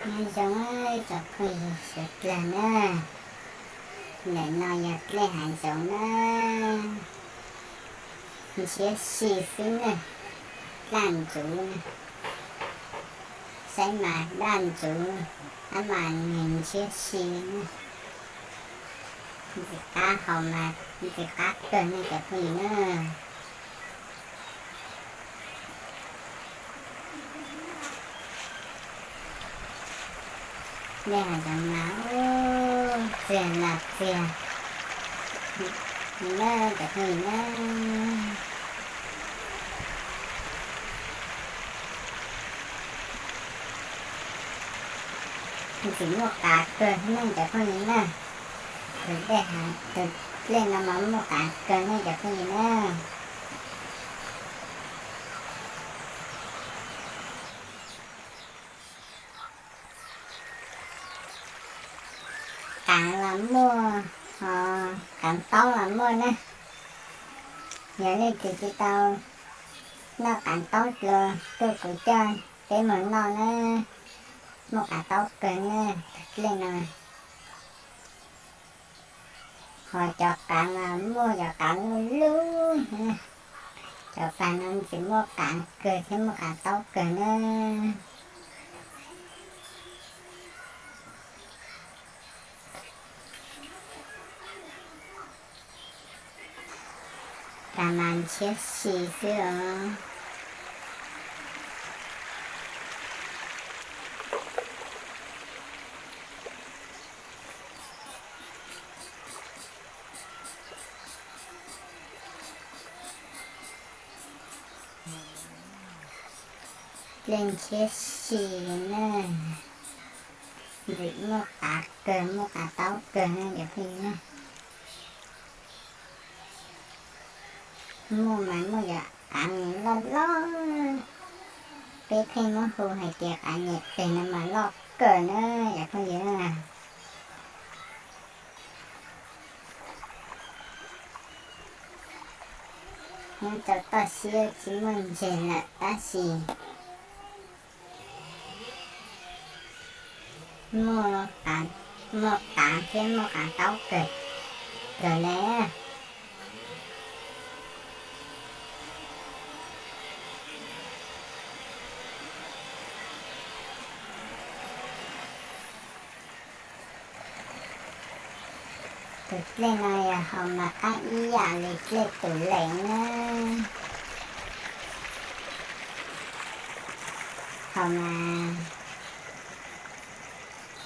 Nyob zoo cov phooj ywg sawv dlawg na, ntawm no yog dlej hav zoov na, ntshiab si xwb na, daj ntsuv na, saib mas daj ntsuv, tab mas nws ntshiab si na, ntxim qab haus mas ntxim qab kawg ne cov phooj ywg na. Dlej hav zoov mas txiag los txiag na cov phooj ywg na. Ntxim muaj qav kawg ne cov phooj ywg na. Tus dlej, tus dlej no mas muaj qav kawg ne cov phooj ywg na. Qaav los muaj, qaav taub los muaj na. Yog leej twg tsis tau noj qaav taub dlua tuaj kuv coj peb mus noj na. Muaj qaav taub kawg na, tus dlej no. Ho cov qaav mas muaj cov qaav luj luj, cov qaav no ntxim muaj qaav kawg thiab muaj qaav taub kawg na. Qaav mas ntshiab si xwb os. Dlej ntshiab si na, ntxim muaj qav kawg muaj qav taub kawg na cov phooj ywg na. Muaj mas muaj cov qaav loj loj, peb pheej muab hu hais tias qaav nyem pes no mas loj kawg na cov phooj ywg na. Nyob rau toj siab tsis muaj ntseg lawm tab sis muaj qav thiab muaj qav taub kawg, kawg le. Tus dlej no yog haus mas qab ib yam li dlej tus leem na. Haus mas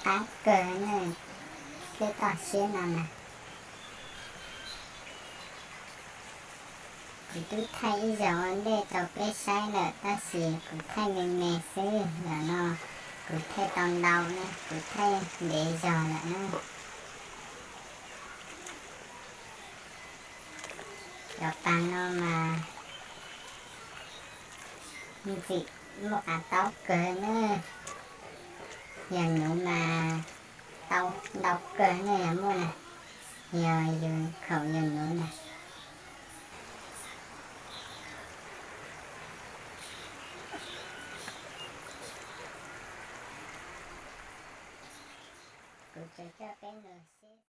qab kawg na, dlej toj siab no na. Kuv twb thaij ib zaug ua ntej rau peb saib lawm tab sis kuv thaij me me xwb, zaum no kuv thaij tau ntau na, kuv thaij ntev zog lawm na. Cov qav no mas ntxim muaj qav taub kawg na. Yog nuv mas tau ntau kawg ne, yog muaj na, yog yus khaum yus nuv na. Kuv tseem coj peb mus